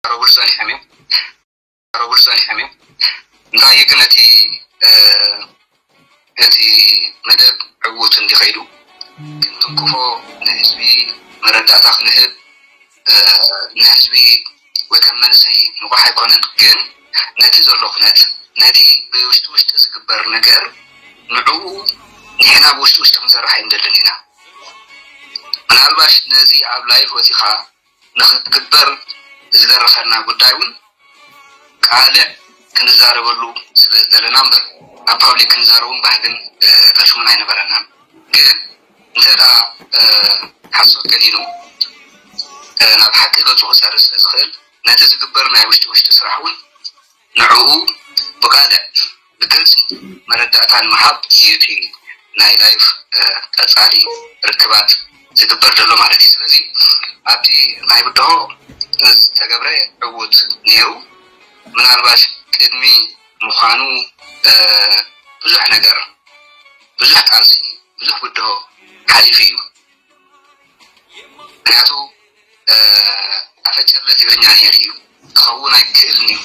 ክዛረብሉ ጸኒሖም እዮም። ክዛረብሉ ጸኒሖም እዮም። እንታይ ግን ነቲ ነቲ መደብ ዕዉት እንዲኸይዱ ክንትንክፎ፣ ንህዝቢ መረዳእታ ክንህብ፣ ንህዝቢ ወይ ከም መንእሰይ ንቑሕ ኣይኮነን፣ ግን ነቲ ዘሎ ኩነት፣ ነቲ ብውሽጢ ውሽጢ ዝግበር ነገር፣ ንዕኡ ንሕና ብውሽጢ ውሽጢ ክንሰርሕ ኣይንደልን ኢና። ምናልባሽ ነዚ ኣብ ላይቭ ወፂኻ ንኽግበር ዝደረኸና ጉዳይ እውን ካልዕ ክንዛረበሉ ስለ ዝደለና እምበር፣ ኣብ ፓብሊክ ክንዛረቡን ባህግን ፈሽሙን ኣይነበረናን። ግን እንተ ሓሶት ገኒኑ ናብ ሓቂ ገፁ ክፀሪ ስለ ዝኽእል፣ ነቲ ዝግበር ናይ ውሽጢ ውሽጢ ስራሕ እውን ንዕኡ ብቃልዕ ብግልፂ መረዳእታ ንምሃብ እዩ እቲ ናይ ላይፍ ቀፃሊ ርክባት ዝግበር ዘሎ ማለት እዩ። ስለዚ ኣብቲ ናይ ብድሆ ዝተገብረ ዕዉት ነይሩ። ምናልባሽ ቅድሚ ምዃኑ ብዙሕ ነገር፣ ብዙሕ ቃልሲ፣ ብዙሕ ብድሆ ሓሊፉ እዩ። ምክንያቱ ኣፈጨለ ትግርኛ ነይሩ እዩ። ክኸውን ኣይክእልን እዩ።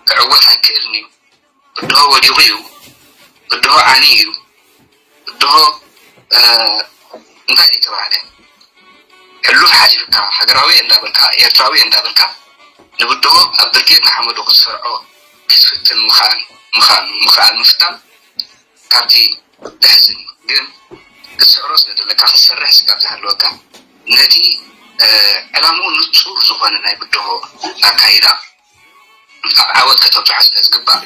ክዕወት ኣይክእልን እዩ። ብድሆ ወዲቑ እዩ። ብድሆ ዓኒ እዩ። ብድሆ እንታይ ዘይተባህለ፣ ሕሉፍ ሓሊፍካ፣ ሃገራዊ እንዳበልካ፣ ኤርትራዊ እንዳበልካ፣ ንብድሆ ኣብ ብርጌድ ንሓመዱ ክትሰርዖ ክትፍትን ምኽኣል ምኽኣል ምኽኣል ምፍታን ካብቲ ዘሕዝን እዩ። ግን ክትስዕሮ ስለ ዘለካ፣ ክትሰርሕ ስጋብ ዝሃለወካ፣ ነቲ ዕላምኡ ንጹር ዝኾነ ናይ ብድሆ ኣካይዳ ኣብ ዓወት ከተብጽሖ ስለ ዝግባእ፣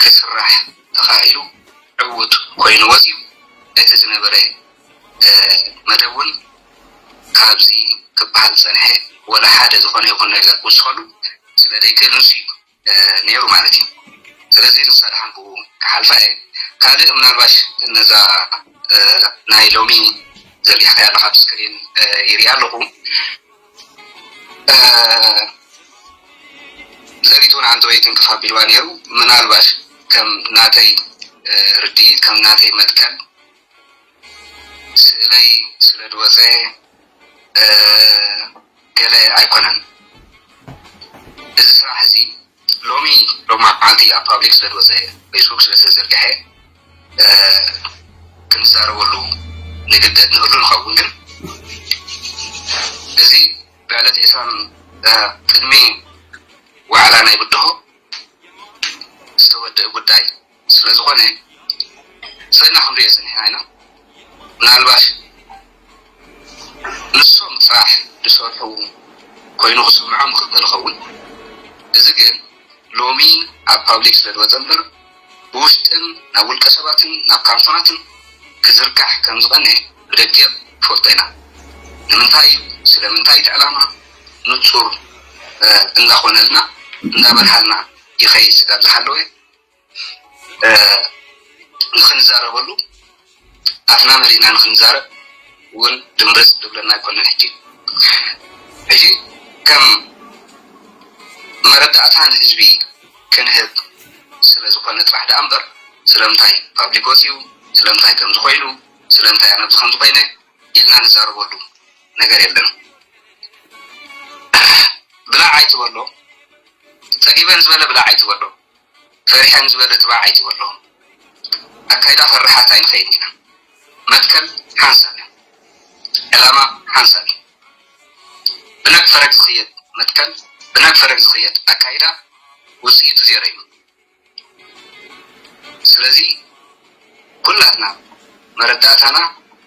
ክስራሕ ተኻኢሉ ዕዉት ኮይኑ ወፂኡ። እቲ ዝነበረ መደብ እውን ካብዚ ክበሃል ዝፀንሐ ወላ ሓደ ዝኾነ ይኹን ነገር ክውስኸሉ ስለ ዘይክእል ንሱ እዩ ነይሩ ማለት እዩ። ስለዚ ንሳ ደሓን ብኡ ክሓልፋ እየ። ካልእ ምናልባሽ ነዛ ናይ ሎሚ ዘርጊሕካያ ኣለኻ ኣብ ስክሪን ይሪኣ ኣለኹ። ዘሪቱ ንዓንተወይ ትንክፍ ኣቢልዋ ነይሩ። ምናልባሽ ከም ናተይ ርድኢት፣ ከም ናተይ መትከል ስእለይ ስለ ዝወፀ ገለ ኣይኮነን። እዚ ስራሕ እዚ ሎሚ ሎማዓንቲ ኣብ ፓብሊክ ስለ ዝወፀ፣ ፌስቡክ ስለ ዝተዘርግሐ ክንዛረበሉ ንግደድ ንህሉ ንኸውን። ግን እዚ ብዕለት ዒስራን ቅድሚ ዋዕላ ናይ ብድሆ ዝተወደአ ጉዳይ ስለ ዝኾነ፣ ሰና ክንሪኦ ጸኒሕና ኢና። ምናልባሽ ንሶም ጥራሕ ዝሰርሑ ኮይኑ ክስምዖም ክኽእል ይኸውን። እዚ ግን ሎሚ ኣብ ፓብሊክ ስለ ዝወጸ እምበር፣ ብውሽጥን ናብ ውልቀ ሰባትን ናብ ካርቶናትን ክዝርጋሕ ከም ዝቐንዐ ብደቂቕ ንፈልጦ ኢና። ንምንታይ እዩ? ስለምንታይ? እቲ ዕላማ ንጹር እንዳኾነልና እንዳበርሃልና ይኸይድ ስጋብ ዝሃለወ፣ ንኽንዛረበሉ፣ ኣፍና መሊእና ንኽንዛረብ እውን ድምርፅ ዝብለና ኣይኮነን። ሕጂ ሕጂ ከም መረዳእታ ንህዝቢ ክንህብ ስለ ዝኾነ ጥራሕ ደኣ እምበር፣ ስለምንታይ ፓብሊክ ወፂኡ፣ ስለምንታይ ከም ዝኾይኑ፣ ስለምንታይ ኣነ ኣብዚ ከም ዝኾይነ ኢልና ንዛረበሉ ነገር የለን። ብላዕ ኣይትበሎ፣ ጸጊበን ዝበለ ብላዕ ኣይትበሎ፣ ፈሪሐን ዝበለ ትባዕ ኣይትበሎ። ኣካይዳ ፈራሓት ኣይንኸይድ ኢና። መትከል ሓንሳብ እዩ። ዕላማ ሓንሳብ እዩ። ብነግ ፈረግ ዝኽየድ መትከል፣ ብነግ ፈረግ ዝኽየድ ኣካይዳ ውፅኢቱ ዜሮ እዩ። ስለዚ ኩላትና መረዳእታና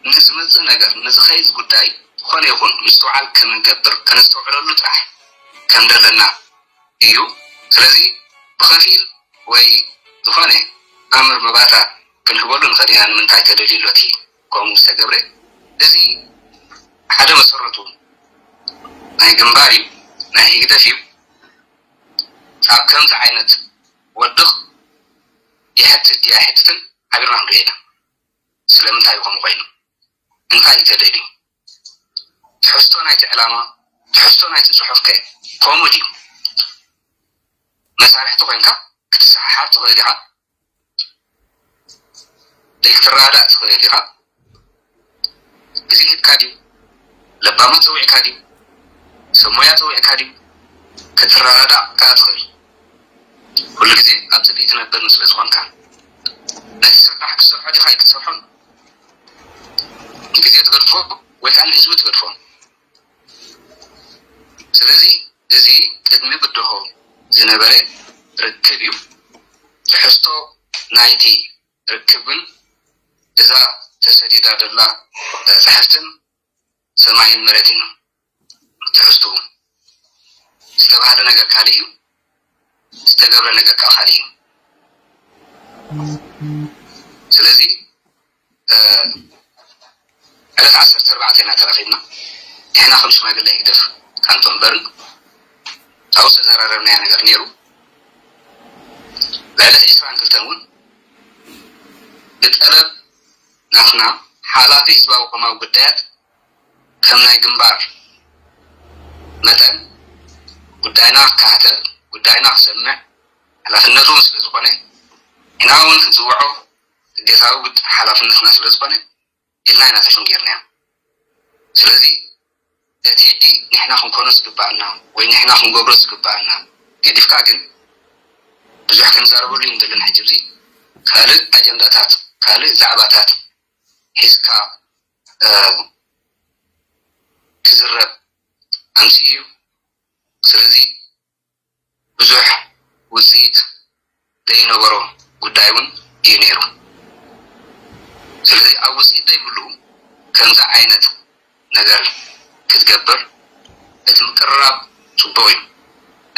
ንዝመጽእ ነገር፣ ንዝኸይድ ጉዳይ ዝኾነ ይኹን ምስትውዓል ከም እንገብር ከነስተውዕለሉ ጥራሕ ከም ዘለና እዩ። ስለዚ ብኸፊል ወይ ዝኾነ ኣምር መባእታ ክንህበሉ ንኽእል ኢና። ንምንታይ ተደልዩ ኣሎ እቲ ከምኡ ዝተገብረ? እዚ ሓደ መሰረቱ ናይ ግንባር እዩ፣ ናይ ህግደፍ እዩ። ኣብ ከምዚ ዓይነት ወድቕ ይሕትት ድዩ ኣይሕትትን ሓቢርና ክንሪኦ ኢና። ስለምንታይ እዩ ከምኡ ኮይኑ? እንታይ እዩ ተደልዩ? ትሕዝቶ ናይቲ ዕላማ፣ ትሕዝቶ ናይቲ ጽሑፍ ከ ከምኡ ድዩ? መሳርሕቲ ኮይንካ ክትሰሓሓብ ትኽእል ኢኻ፣ ዘይክትረዳዳእ ትኽእል ኢኻ። ግዜ ሂብካ ድዩ? ለባማት ጸዊዕካ ድዩ? ሰብ ሞያ ጸዊዕካ ድዩ? ክትረዳዳእ ከኣ ትኽእል። ኩሉ ግዜ ኣብ ጽልኢ ትነብር ስለ ዝኾንካ፣ ነቲ ስራሕ ክትሰርሖ ዲኻ ኣይክትሰርሖን ግዜ ትገድፎ ወይ ከዓ ንህዝቢ ትገድፎ። ስለዚ እዚ ቅድሚ ብድሆ ዝነበረ ርክብ እዩ። ትሕዝቶ ናይቲ ርክብ ግን እዛ ተሰዲዳ ዘላ ጻሕፍትን ሰማይን መሬትን እዩ ትሕዝትኡ። ዝተባህለ ነገር ካልእ እዩ፣ ዝተገብረ ነገር ከዓ ካልእ እዩ። ስለዚ ዕለት ዓሰርተ ኣርባዕተ ኢና ተራኺብና። ንሕና ከም ሽማግለ ህግደፍ ካንቶ እምበርን ኣብኡ ዝተዘራረብናዮ ነገር ነይሩ። ብዕለት ዕስራን ክልተን እውን ብጠለብ ናትና ሓላፊ ህዝባዊ ኮማዊ ጉዳያት ከም ናይ ግንባር መጠን ጉዳይና ክከታተል፣ ጉዳይና ክሰምዕ ሓላፍነቱ እውን ስለ ዝኾነ፣ ንሕና እውን ክንዝውዖ ግዴታዊ ግድ ሓላፍነትና ስለ ዝኾነ ኢልና ኢና ተሽም ጌርናዮ። ስለዚ እቲ ንሕና ክንኮኖ ዝግባኣና ወይ ንሕና ክንገብሮ ዝግባኣና ገዲፍካ ግን ብዙሕ ክንዛረበሉ እዩ ዘለና። ሕጂ እዚ ካልእ ኣጀንዳታት ካልእ ዛዕባታት ሒዝካ ክዝረብ ኣምሲ እዩ። ስለዚ ብዙሕ ውፅኢት ዘይነበሮ ጉዳይ እውን እዩ ነይሩ። ስለዚ ኣብ ውፅኢት ዘይብሉ ከምዚ ዓይነት ነገር ክትገብር እቲ ምቅርራብ ፅቡቕ እዩ፣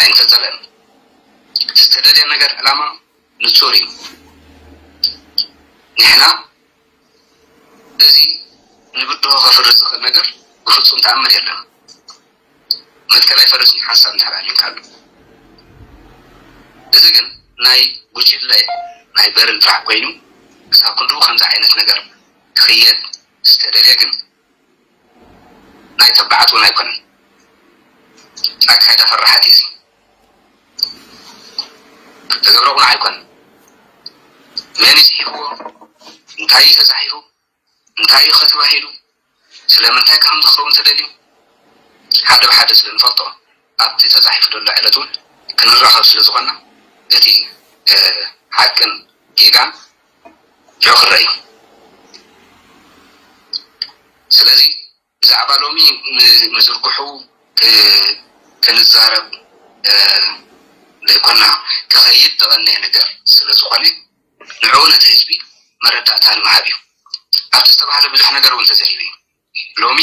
ኣይንተፀለእን። ዝተደልየ ነገር ዕላማ ንፁር እዩ። ንሕና እዚ ንብድሆ ከፍርስ ዝኽእል ነገር ብፍፁም ተኣምር የለን። መትከል ኣይፈርስን ሓሳብ እንድሕር ኣልዩካ ኣሎ። እዚ ግን ናይ ጉጅለ ናይ በርን ጥራሕ ኮይኑ ክሳብ ክንድኡ ከምዚ ዓይነት ነገር ክኽየድ ዝተደልየ ግን ናይ ተባዓት እውን ኣይኮነን። ኣካይዳ ፈራሓት እዩ። ተገብረ ቁኑዕ ኣይኮነን። መን እዩ ጽሒፍዎ? እንታይ እዩ ተጻሒፉ? እንታይ እዩ ከተባሂሉ? ስለምንታይ ከም ዝኸውን ተደልዩ? ሓደ ብሓደ ስለ ንፈልጦ ኣብቲ ተጻሒፉ ዘሎ ዕለት እውን ክንራኸብ ስለ ዝኾንና እቲ ሓቅን ጌጋን ሽዑ ክረአ እዩ። ስለዚ ብዛዕባ ሎሚ ምዝርግሑ ክንዛረብ ዘይኮና ክኸይድ ዝቐነየ ነገር ስለ ዝኾነ ንዕኡ ነቲ ህዝቢ መረዳእታ ንምሃብ እዩ። ኣብቲ ዝተባህለ ብዙሕ ነገር እውን ተዘሪቡ እዩ። ሎሚ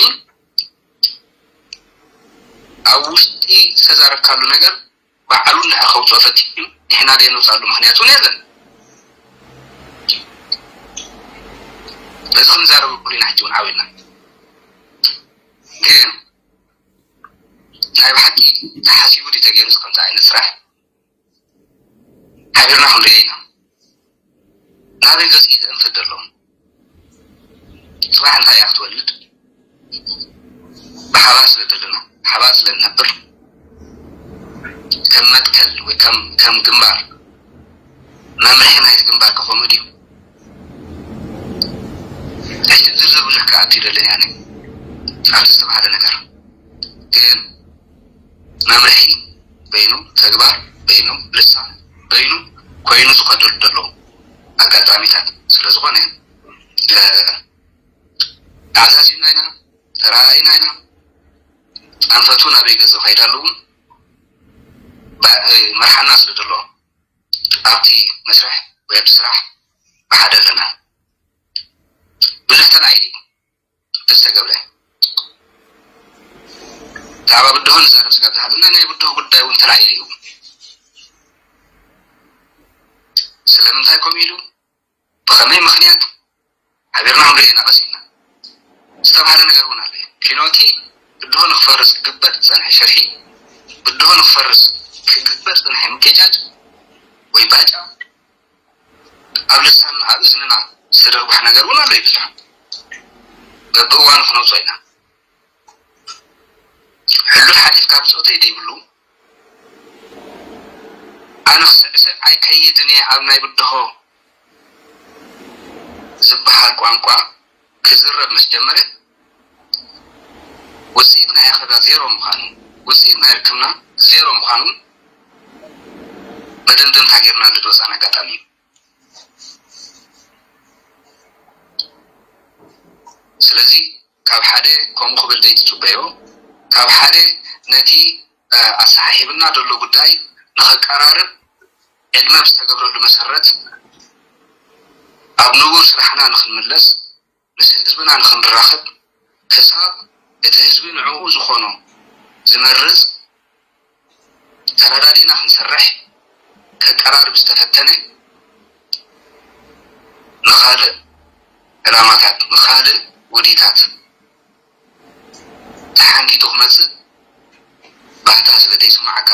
ኣብ ውሽጢ ዝተዛረብካሉ ነገር ባዕሉ እንድሕር ከውፅኦ ፈቲኑ ንሕና ዘየንውፃሉ ምኽንያት እውን የለን። በዚ ክንዛረበሉ ኢና ሕጂ እውን ዓው ኢልና። ግን ናይ ብሓቂ ተሓሲቡ ድዩ ተገይሩ ከምዚ ዓይነት ስራሕ ሓቢርና ክንሪኦ ኢና። ናበይ ገፅ እዩ ዘንፍድ ዘሎ? ፅባሕ እንታይ እያ ክትወልድ? ብሓባር ስለ ዘለና ብሓባር ስለ ንነብር ከም መትከል ወይ ከም ግንባር መምርሒ ናይቲ ግንባር ክኾኑ ድዩ? ሕጂ ዝርዝር ብዙሕ ክኣቱ ይደልን ያነ ኣብቲ ዝተባሃለ ነገር ግን መምርሒ በይኑ ተግባር በይኑ ልሳን በይኑ ኮይኑ ዝኸደሉ ዘሎ ኣጋጣሚታት ስለ ዝኾነ ተዓዛዚብና ኢና፣ ተረኣኢና ኢና። ኣንፈቱ ናበይ ገፅ ከይዳ ኣለዉ መርሓና ስለ ዘሎ ኣብቲ መስርሕ ወይ ኣብቲ ስራሕ ብሓደ ኣለና። ብዙሕ ተላዒሉ እዩ ዝተገብረ። ብዛዕባ ብድሆ ንዛረብ ስጋብ ዝሃለና ናይ ብድሆ ጉዳይ እውን ተላዒሉ እዩ። ስለምንታይ ከምኡ ኢሉ ብኸመይ ምኽንያት ሓቢርና ክንሪኦ ኢና ቀሲና ዝተባህለ ነገር እውን ኣሎ። ፊኖቲ ብድሆ ንክፈርስ ክግበር ዝፀንሐ ሸርሒ ብድሆ ንክፈርስ ክግበር ዝፀንሐ ምቅጫጭ ወይ ባጫ ኣብ ልሳንና ኣብ እዝንና ዝተደርጉሕ ነገር እውን ኣሎ እዩ ብዙሕ በብእዋኑ ክነውፅኦ ኢና። ሕሉል ሓሊፍካ ብፆተይ ዘይብሉ ኣነ ክስዕስዕ ኣይከይድን እየ ኣብ ናይ ብድሆ ዝበሃል ቋንቋ ክዝረብ ምስ ጀመረ ውፅኢት ናይ ኣኼባ ዜሮ ምዃኑ ውፅኢት ናይ ርክብና ዜሮ ምዃኑ መደምደምታ ጌርናሉ ዝወፃእና ኣጋጣሚ እዩ። ስለዚ ካብ ሓደ ከምኡ ክብል ዘይትፅበዮ፣ ካብ ሓደ ነቲ ኣሰሓሒብና ዘሎ ጉዳይ ንኸቀራርብ ዕድመ ብዝተገብረሉ መሰረት ኣብ ንቡር ስራሕና ንክንምለስ፣ ምስ ህዝብና ንክንራኸብ፣ ክሳብ እቲ ህዝቢ ንዕኡ ዝኾኖ ዝመርፅ ተረዳዲእና ክንሰርሕ ከቀራርብ ዝተፈተነ፣ ንኻልእ ዕላማታት፣ ንኻልእ ውዲታት ተሓንጊጡ ክመፅእ ባህታ ስለ ዘይስማዓካ፣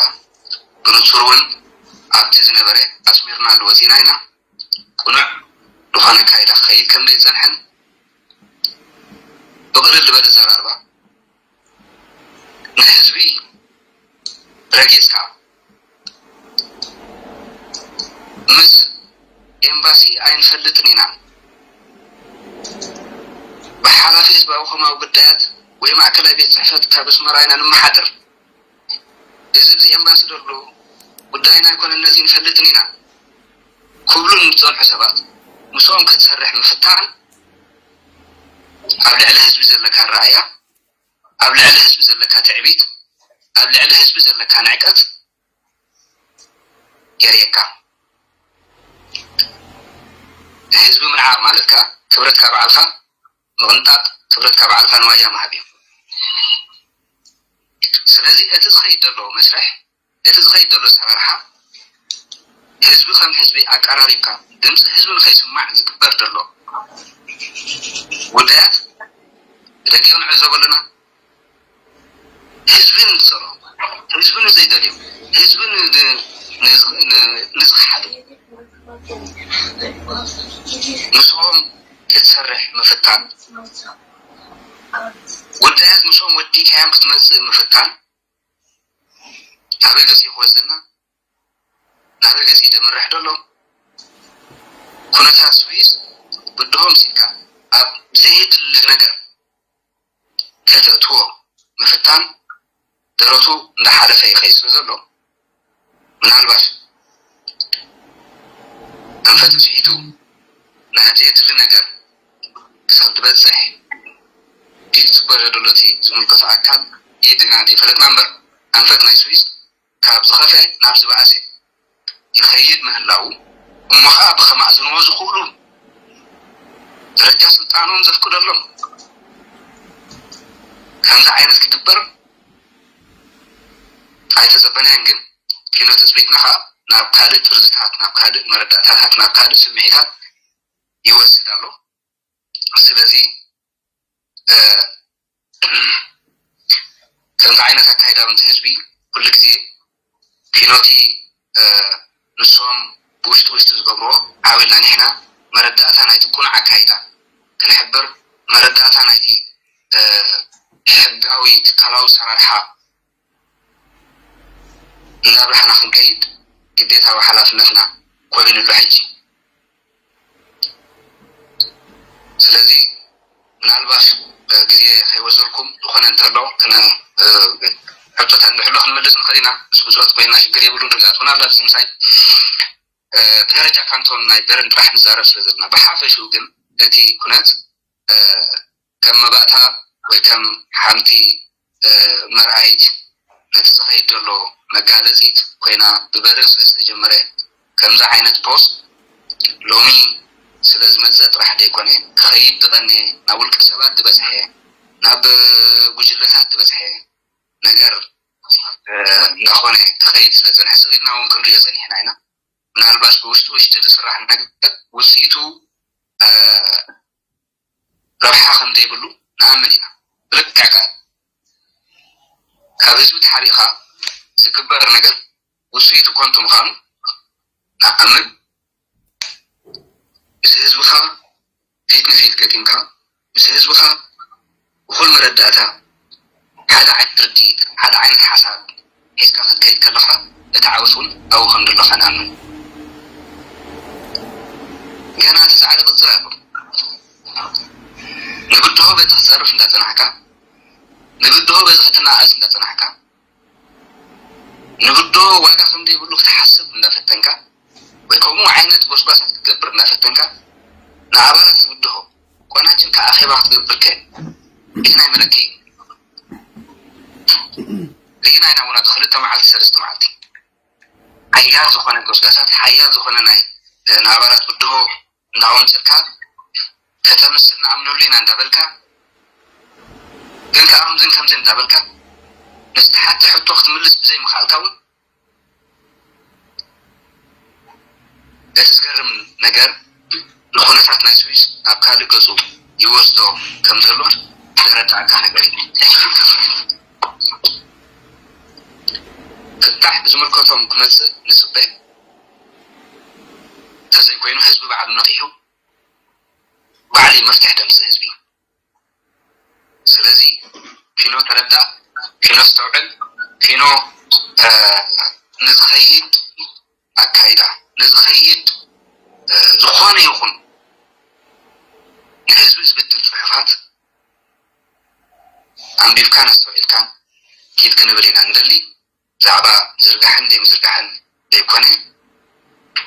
ብንፁር እውን ኣብቲ ዝነበረ ኣስሚርናሉ ወፂና ኢና። ቅኑዕ ዝኾነ ኣካይዳ ክኸይድ ከም ዘይፀንሐን ብቕልል ዝበለ ኣዘራርባ ንህዝቢ ረጊፅካ ምስ ኤምባሲ ኣይንፈልጥን ኢና፣ ብሓላፊ ህዝባዊ ኮማዊ ጉዳያት ወይ ማእከላይ ቤት ፅሕፈት ካብ ኣስመራ ኢና ንመሓደር። እዚ ኣብዚ ኤምባሲ ዘሎ ጉዳይና ኣይኮነን፣ ነዚ ንፈልጥን ኢና ክብሉ ንዝጸንሑ ሰባት ምስኦም ክትሰርሕ ምፍታን ኣብ ልዕሊ ህዝቢ ዘለካ ኣረኣእያ፣ ኣብ ልዕሊ ህዝቢ ዘለካ ትዕቢት፣ ኣብ ልዕሊ ህዝቢ ዘለካ ንዕቀት የርእየካ። ንህዝቢ ምንዓቕ ማለት ከኣ ክብረትካ ባዕልኻ ምቕንጣጥ፣ ክብረትካ ባዕልኻ ንዋያ ምሃብ እዩ። ስለዚ እቲ ዝኸይድ ዘሎ መስርሕ፣ እቲ ዝኸይድ ዘሎ ኣሰራርሓ ህዝቢ ከም ህዝቢ ኣቀራሪብካ ድምፂ ህዝቢ ንኸይስማዕ ዝግበር ዘሎ ጉዳያት ብደቂቕ ንዕዘቦ ኣለና። ህዝቢ ንፀልኦ፣ ህዝቢ ንዘይደልዮ፣ ህዝቢ ን- ን- ንዝ- ን- ንዝኸሓዱ ምስኦም ክትሰርሕ ምፍታን፣ ጉዳያት ምስኦም ወዲእካዮም ክትመፅእ ምፍታን ኣበይ ገፂ ክወስደና፣ ናበይ ገፂ ደምርሕ ደሎ? ኩነታት ስዊስ ብድሆም ሲልካ ኣብ ዘየድሊ ነገር ከተእትዎ ምፍታን ደረቱ እንዳሓለፈ ይኸይድ ስለ ዘሎ፣ ምናልባት ኣንፈቱ ስሒቱ ናብ ዘየድሊ ነገር ክሳብ ዝበፅሕ ኢድ ዝበለ ዘሎ እቲ ዝምልከቶ ኣካል ኢድና ዘይፈለጥና እምበር፣ ኣንፈት ናይ ስዊስ ካብ ዝኸፍአ ናብ ዝበኣሰ ይኸይድ ምህላዉ፣ እሞ ኸዓ ብኸማእዝንዎ ዝኽእሉ ደረጃ ስልጣኖም ዘፍቅደሎም ከምዚ ዓይነት ክግበር ኣይተጸበናዮን። ግን ኪኖ ትጽቢትና ኸዓ ናብ ካልእ ጥርዝታት፣ ናብ ካልእ መረዳእታታት፣ ናብ ካልእ ስምዒታት ይወስድ ኣሎ። ስለዚ ከምዚ ዓይነት ኣካይዳ ምእንቲ ህዝቢ ኩሉ ግዜ ኪኖቲ ንሶም ብውሽጢ ውሽጢ ዝገብርዎ ዓው ኢልና ንሕና መረዳእታ ናይቲ ቅኑዕ ኣካይዳ ክንሕብር፣ መረዳእታ ናይቲ ሕጋዊ ትካላዊ ኣሰራርሓ እንዳብላሕና ክንከይድ ግዴታዊ ሓላፍነትና ኮይኑሉ ሕጂ። ስለዚ ምናልባት ግዜ ከይወሰድኩም ዝኾነ እንተሎ ሕቶታት ንሕሎ ክንመልስ ንኽእል ኢና። ምስ ብፅዖት ኮይና ሽግር የብሉን። ርግኣት እውን ኣላ ኣብዚ ምሳይ ብደረጃ ካንቶን ናይ በርን ጥራሕ ንዛረብ ስለ ዘለና፣ ብሓፈሽኡ ግን እቲ ኩነት ከም መባእታ ወይ ከም ሓንቲ መርኣይት ነቲ ዝኸይድ ዘሎ መጋለፂት ኮይና ብበርን ስለ ዝተጀመረ ከምዚ ዓይነት ፖስት ሎሚ ስለ ዝመፀ ጥራሕ ዘይኮነ ክኸይድ ዝቐነየ ናብ ውልቀ ሰባት ዝበፅሐ ናብ ጉጅለታት ዝበፅሐ ነገር እንዳኾነ ክኸይድ ስለ ዝፀንሐ ስቕ ኢልና እውን ክንሪኦ ፀኒሕና ኢና። ምናልባት ብውሽጢ ውሽጢ ዝስራሕ ነገር ውፅኢቱ ረብሓ ከም ዘይብሉ ንኣምን ኢና። ብልክዕ ከኣ ካብ ህዝቢ ተሓቢእካ ዝግበር ነገር ውፅኢቱ ኮንቱ ምዃኑ ንኣምን። ምስ ህዝብኻ ፊት ንፊት ገጢምካ ምስ ህዝብኻ እኹል መረዳእታ ሓደ ዓይነት ርድኢት ሓደ ዓይነት ሓሳብ ሒዝካ ክትከይድ ከለኻ እቲ ዓወት እውን ኣብኡ ከም ዘለኻ ንኣምን። ገና እቲ ፃዕሪ ቅፅል ኣሎ። ንብድሆ በዚ ክትፀርፍ እንዳፀናሕካ ንብድሆ በዚ ክትነኣእስ እንዳፀናሕካ ንብድሆ ዋጋ ከም ዘይብሉ ክትሓስብ እንዳፈተንካ፣ ወይ ከምኡ ዓይነት ጎስጓሳት ክትገብር እንዳፈተንካ፣ ንኣባላት ዝብድሆ ቆናጭልካ ኣኼባ ክትገብር ከ ርኢና ኣይመለኪ? ርኢና ኢና፣ ውና ክልተ መዓልቲ፣ ሰለስተ መዓልቲ ሓያል ዝኾነ ጎስጓሳት፣ ሓያል ዝኾነ ናይ፣ እ፣ ንኣባላት ብድሆ እንዳወንጨልካ ከተምስል ንኣምነሉ ኢና እንዳበልካ፣ ግን ከኣ ከምዝን ከምዝን እንዳበልካ፣ ንዝተሓተ ሕቶ ክትምልስ ብዘይ ምኽኣልካ እውን፣ እቲ ዝገርም ነገር ንኹነታት ናይ ስዊስ ናብ ካልእ ገጹ ይወስዶ ከም ዘሎ ዘረዳእካ ነገር እዩ። ፍታሕ ብዝምልከቶም ክመጽእ ንጽበ፣ እንተዘይኮይኑ ህዝቢ ባዕሉ ነቒሑ፣ ባዕሉ እዩ መፍትሒ ደምጽእ ህዝቢ። ስለዚ ፊኖ ተረዳእ፣ ፊኖ ኣስተውዕል፣ ፊኖ፣ እ፣ ንዝኸይድ ኣካይዳ፣ ንዝኸይድ፣ እ፣ ዝኾነ ይኹን ንህዝቢ ዝብድል ጽሑፋት ኣንቢብካን ኣስተውዒልካን ኪድ ክንብል ኢና ንደሊ። ብዛዕባ ምዝርጋሕን ዘይምዝርጋሕን ዘይኮነ፣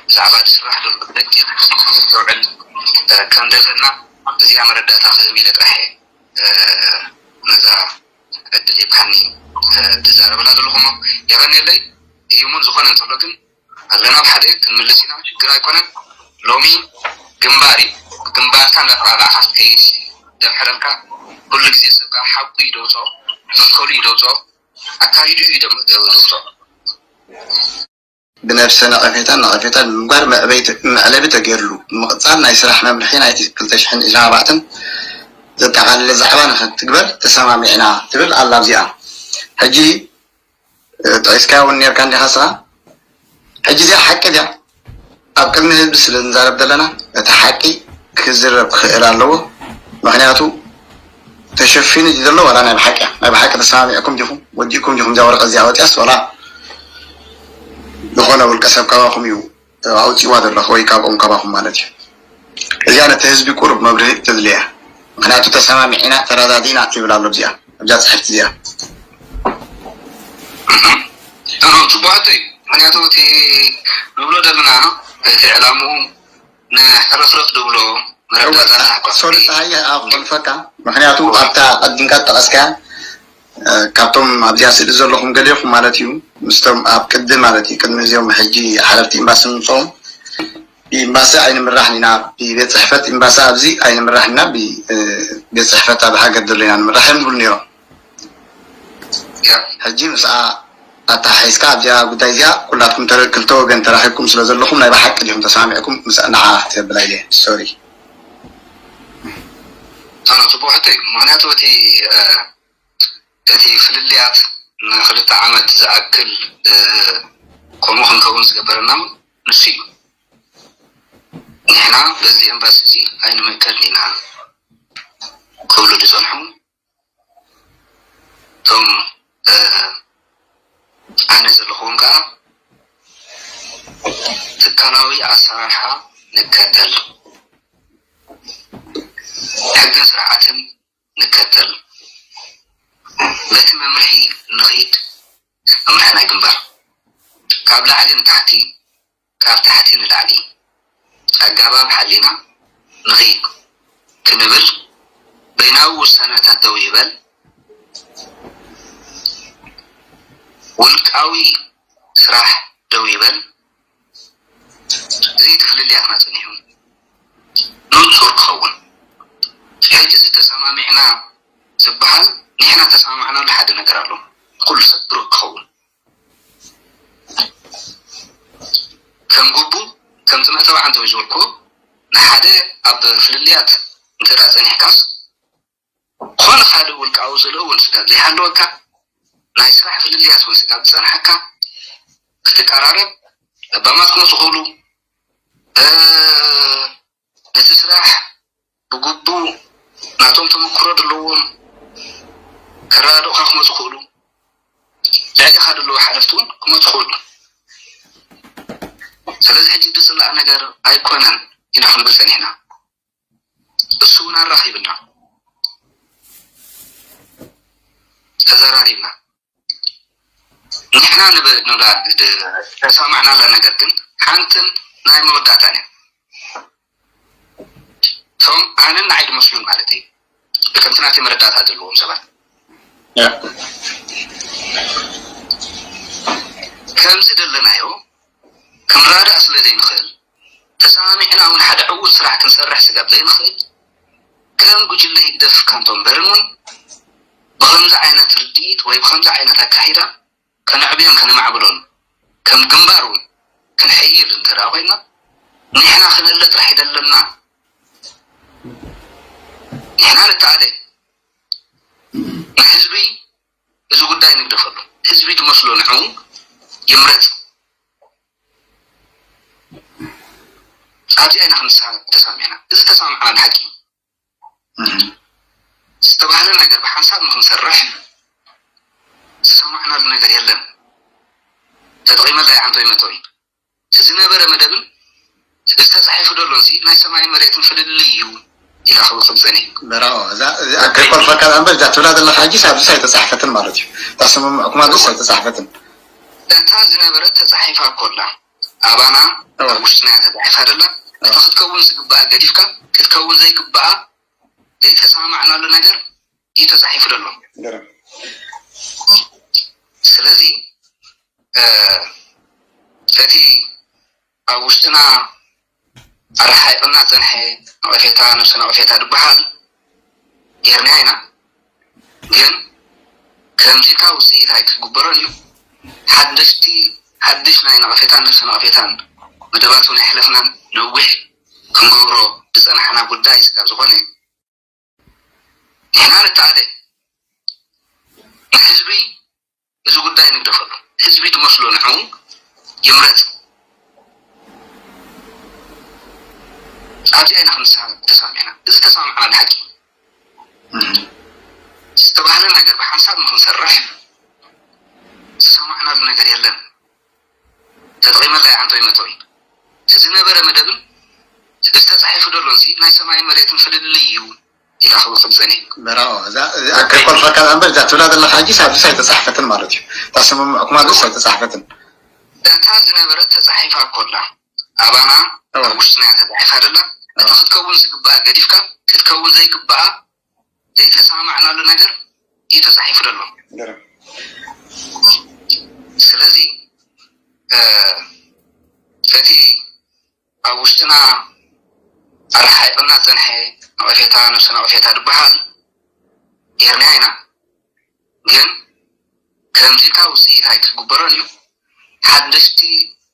ብዛዕባ ዝስራሕ ዘሎ ደቂ ነስተውዕል ከም ዘለና፣ እዚኣ መረዳእታ ክህብ ኢለ ጥራሕ እየ፣ እ፣ ነዛ ዕድል ሂብካኒ፣ እ፣ ዝዛረበላ ዘለኹ እሞ፣ የቐንየለይ። እዩ እሞ፣ ዝኾነ እንተሎ ግን ኣለና፣ ብሓደ ክንምልስ ኢና፣ ሽግር ኣይኮነን። ሎሚ ግንባር እዩ፣ ግንባርካ እንዳተባባዕካ ክትከይድ እዩ ዘምሕረልካ። ኩሉ ግዜ ሰብ ከዓ ሓቁ እዩ ደውፅኦ፣ መትከሉ እዩ ደውፅኦ፣ ኣካይዱ እዩ ደም-፣ ደውፅኦ። ብነብሰ ነቐፌታን ነቐፌታን ብምግባር መዕበይቲ-፣ መዕለቢ ተገይርሉ ብምቕጻል ናይ ስራሕ መምርሒ ናይ ክልተ ሽሕን ዕስራን ኣርባዕተን ዘጠቓለለ ዛዕባ ንኽትግበር ተሰማሚዕና ትብል ኣላ ኣብዚኣ። ሕጂ፣ እ፣ ጠቒስካያ እውን ነርካ እንዲኻ ስኻ። ሕጂ እዚኣ ሓቂ ድያ? ኣብ ቅድሚ ህዝቢ ስለ ንዛረብ ዘለና እቲ ሓቂ ክዝረብ ክኽእል ኣለዎ። ምኽንያቱ ተሸፊኑ እዩ ዘሎ ዋላ ናይ ብሓቂ እያ? ናይ ብሓቂ ተሰማሚዕኩም ዲኹም? ወዲእኩም ዲኹም እዚኣ ወረቐት እዚኣ ወፂኣስ ዋላ ዝኾነ ውልቀ ሰብ ካባኹም እዩ ኣውፂዋ ዘለኹ ወይ ካብኦም ካባኹም ማለት እዩ? እዚኣ ነቲ ህዝቢ ቁሩብ መብርሂ ተድልያ። ምኽንያቱ ተሰማሚዕና ተረዳዲና ትብል ኣሎ እዚኣ ኣብዛ ፅሕፍቲ እዚኣ። ጽቡቕ ሕቶ እዩ። ምኽንያቱ እቲ ንብሎ ዘለና እቲ ዕላምኡ ንሕርኽርኽ ዝብሎ መረዳእታ እዋ፣ ሶሪ፣ ጸሃየ፣ ኣዎ፣ ክኾልፈካ። ምኽንያቱ ኣብታ ቀዲምካ ዝጠቐስካያ፣ እ፣ ካብቶም ኣብዚኣ ስእሊ ዘለኹም ገሊኹም ማለት እዩ፣ ምስቶም ኣብ ቅዲ ማለት እዩ፣ ቅድሚ እዚኦም ሕጂ ሓለፍቲ ኤምባሲ ምምፅኦም፣ ብኤምባሲ ኣይንምራሕን ኢና፣ ብቤት ጽሕፈት ኤምባሲ ኣብዚ ኣይንምራሕን ኢና፣ ብ-፣ እ፣ ቤት ጽሕፈት ኣብ ሃገር ዘሎ ኢና ንምራሕ እዮም ዝብሉ ነይሮም። ሕጂ ምስኣ ኣተሓሒዝካ ኣብዚኣ ጉዳይ እዚኣ ኩላትኩም ተረ-፣ ክልተ ወገን ተራኺብኩም ስለ ዘለኹም ናይ ብሓቂ ዲኹም ተሰማሚዕኩም ምስ ንዓ ክትብል ኢለ። ሶሪ። ኣነ ጽቡቕ ሕቶ እዩ። ምኽንያቱ እቲ፣ እ፣ እቲ ፍልልያት ንክልተ ዓመት ዝኣክል፣ እ፣ ከምኡ ክንከውን ዝገበረና እውን ንሱ እዩ። ንሕና በዚ ኤምባሲ እዚ ኣይንምእከልን ኢና ክብሉ ዝጸንሑ እቶም፣ እ፣ ኣነ ዘለኹዎም ከኣ ትካላዊ ኣሰራርሓ ንከተል፣ ሕግን ስርዓትን ንከተል፣ በቲ መምርሒ ንኺድ፣ መምርሒ ናይ ግንባር ካብ ላዕሊ ንታሕቲ፣ ካብ ታሕቲ ንላዕሊ ኣገባብ ሓሊና ንኺድ ክንብል በይናዊ ውሳነታት ደው ይበል፣ ውልቃዊ ስራሕ ደው ይበል። እዚ እቲ ፍልልያትና ጸኒሑ ንጹር ክኸውን። ሕጂ እዚ ተሰማሚዕና ዝበሃል ንሕና ተሰማማዕናሉ ሓደ ነገር ኣሎ። ኩሉ ሰብ ብሩህ ክኸውን። ከም ጉቡ፣ ከም ጽምእተ ባዕንተ ወይ ዝበልኩ ንሓደ ኣብ ፍልልያት እንተ ደኣ ጸኒሕካስ፣ ዝኾነ ካልእ ውልቃዊ ዝልእ እውን ስጋብ ዘይሃለወካ፣ ናይ ስራሕ ፍልልያት እውን ስጋብ ዝጸንሓካ፣ ክትቀራረብ፣ ለባማት ክመጹ ክኽእሉ፣ እ፣ ነቲ ስራሕ ብግቡእ ናቶም ተመክሮ ዘለዎም ከረዳድኡኻ ክመጹ ክኽእሉ፣ ልዕሊኻ ዘለዉ ሓለፍቲ እውን ክመጹ ክኽእሉ። ስለዚ ሕጂ ዝጽላእ ነገር ኣይኮነን ኢና ክንብል ጸኒሕና። እሱ እውን ኣራኺብና፣ ተዘራሪብና። ንሕና ንብ- ንብላ ድ- ተሰማዕናላ ነገር ግን ሓንትን ናይ መወዳእታን እያ። እቶም ኣነን ንዓይ ዝመስሉን ማለት እዩ። ከምቲ ናተይ መረዳእታ ዘለዎም ሰባት ከምዚ ዘለናዮ ክንራዳእ ስለ ዘይንኽእል ተሰማሚዕና እውን ሓደ ዕዉት ስራሕ ክንሰርሕ ስጋብ ዘይንኽእል ከም ጉጅለ ህግደፍ ካንቶም በርን እውን ብኸምዚ ዓይነት ርድኢት ወይ ብኸምዚ ዓይነት ኣካሂዳ ከነዕብዮን ከነማዕብሎን ከም ግንባር እውን ክንሕይል እንተ ደኣ ኮይና ንሕና ክነለ ጥራሕ ይደለና። ንሕና ንተኣለ ንህዝቢ እዚ ጉዳይ ንግደፈሉ። ህዝቢ ዝመስሎ ንዕኡ ይምረፅ። ኣብዚኣ ኢና ክንሳ ተሳሚዕና። እዚ ተሳምዕና ንሓቂ ዝተባህለ ነገር ብሓንሳብ ንክንሰርሕ ዝተሰማዕናሉ ነገር የለን። ተጠቒመላ ይዓንቶ ይመቶ እዩ። ዝነበረ መደብን ዝተፃሒፉ ደሎ እዚ ናይ ሰማይን መሬትን ፍልልይ እዩ ኢላ ክብል ከም ፀኒሕ በራኦ እዛ እዚኣ ከይኮልፈካ እምበር እዛ ትብላ ዘለካ ሕጂስ ኣብዚስ ኣይተፃሕፈትን ማለት እዩ። እታ ስምምዕኩም ኣብዚስ ኣይተፃሕፈትን። እታ ዝነበረት ተፃሒፋ እኮ ኣላ ኣባና ኣብ ውሽጥና እያ ተፃሒፋ ደላ። እታ ክትከውን ዝግባኣ ገዲፍካ ክትከውን ዘይግባኣ ዘይተሰማማዕናሉ ነገር እዩ ተፃሒፉ ደሎ። ስለዚ እቲ ኣብ ውሽጥና ኣረሓሒቕና ዝፀንሐ ነቐፌታ፣ ነብሰ ነቐፌታ ዝበሃል ጌርናዮ ኢና። ግን ከምዚ ኢልካ ውፅኢት ኣይክግበሮን እዩ። ሓደሽቲ ሓድሽ ናይ ነቐፌታን ነብሰ ነቐፌታን መደባት እውን ኣይሕለፍናን። ነዊሕ ክንገብሮ ዝፀናሕና ጉዳይ ስጋብ ዝኾነ ንሕና ንተኣለ ንህዝቢ እዚ ጉዳይ ንግደፈሉ። ህዝቢ ዝመስሎ ንዕኡ ይምረፅ። ኣብዚኣ ኢና ክንሳ ተሳሚዕና። እዚ ተሳምዕና ንሓቂ ዝተባህለ ነገር ብሓንሳብ ንክንሰርሕ ዝተሰማዕናሉ ነገር የለን። ተጠቒመላ ይዓንቶ ይመቶ እዩ። እቲ ዝነበረ መደብን እቲ ተፃሒፉ ደሎ እዚ ናይ ሰማይን መሬትን ፍልልይ እዩ ኢላ ክብል ከም ፀኒሕ በራኦ እዛ እዚኣ ከይኮልፈካ እምበር እዛ ትብላ ዘለካ ሕጂስ ኣብዚስ ኣይተፃሕፈትን ማለት እዩ። እታ ስምምዕኩም ኣብዚስ ኣይተፃሕፈትን። እታ ዝነበረት ተፃሒፋ እኮ ኣላ ኣባና ኣብ ውሽጥና እያ ተፃሒፋ ደላ። እታ ክትከውን ዝግባኣ ገዲፍካ ክትከውን ዘይግባኣ ዘይተሰማማዕናሉ ነገር እዩ ተፃሒፉ ዘሎ። ስለዚ እቲ ኣብ ውሽጥና ኣረሓሒቕና ዝፀንሐ ነቐፌታ፣ ነብሰ ነቐፌታ ዝበሃል ጌርናዮ ኢና። ግን ከምዚ ኢልካ ውፅኢት ኣይክግበሮን እዩ። ሓደሽቲ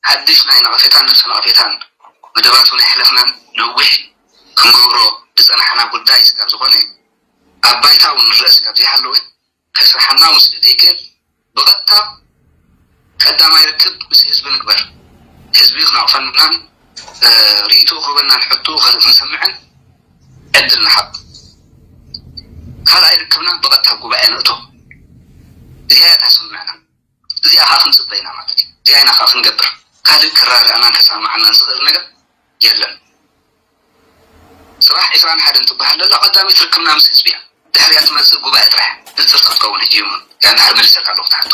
ሓድሽ ናይ ነቐፌታን ነብሰ ነቐፌታን መደባት እውን ኣይሕለፍናን። ነዊሕ ክንገብሮ ዝፀናሕና ጉዳይ ስጋብ ዝኾነ ኣብ ባይታ እውን ንረአ ስጋብ ዘይሃለወ ከስርሓና እውን ስለ ዘይክእል ብቐጥታ ቀዳማይ ርክብ ምስ ህዝቢ ንግበር። ህዝቢ ክነቕፈናን ርእይትኡ ክህበናን ሕቶ ክንሰምዕን ዕድል ንሃብ። ካልኣይ ርክብና ብቐጥታ ጉባኤ ንእቶ። እዚኣ እያ እታ ስምምዕና። እዚኣ ከዓ ክንፅበ ኢና ማለት እዩ። እዚኣ ኢና ከዓ ክንገብር። ካልእ ክራረኣናን ከሰማማዓናን ዝኽእል ነገር የለን። ስራሕ ዕስራን ሓደን ትበሃል ዘላ ቀዳመይቲ ርክብና ምስ ህዝቢ እያ። ድሕሪኣ ትመፅእ ጉባኤ ጥራሕ። ንፅርቲ ክትከውን ሕጂ እዩ እሞ እያ እንድሕር መሊሰልካ ኣለኹ ትሓቶ።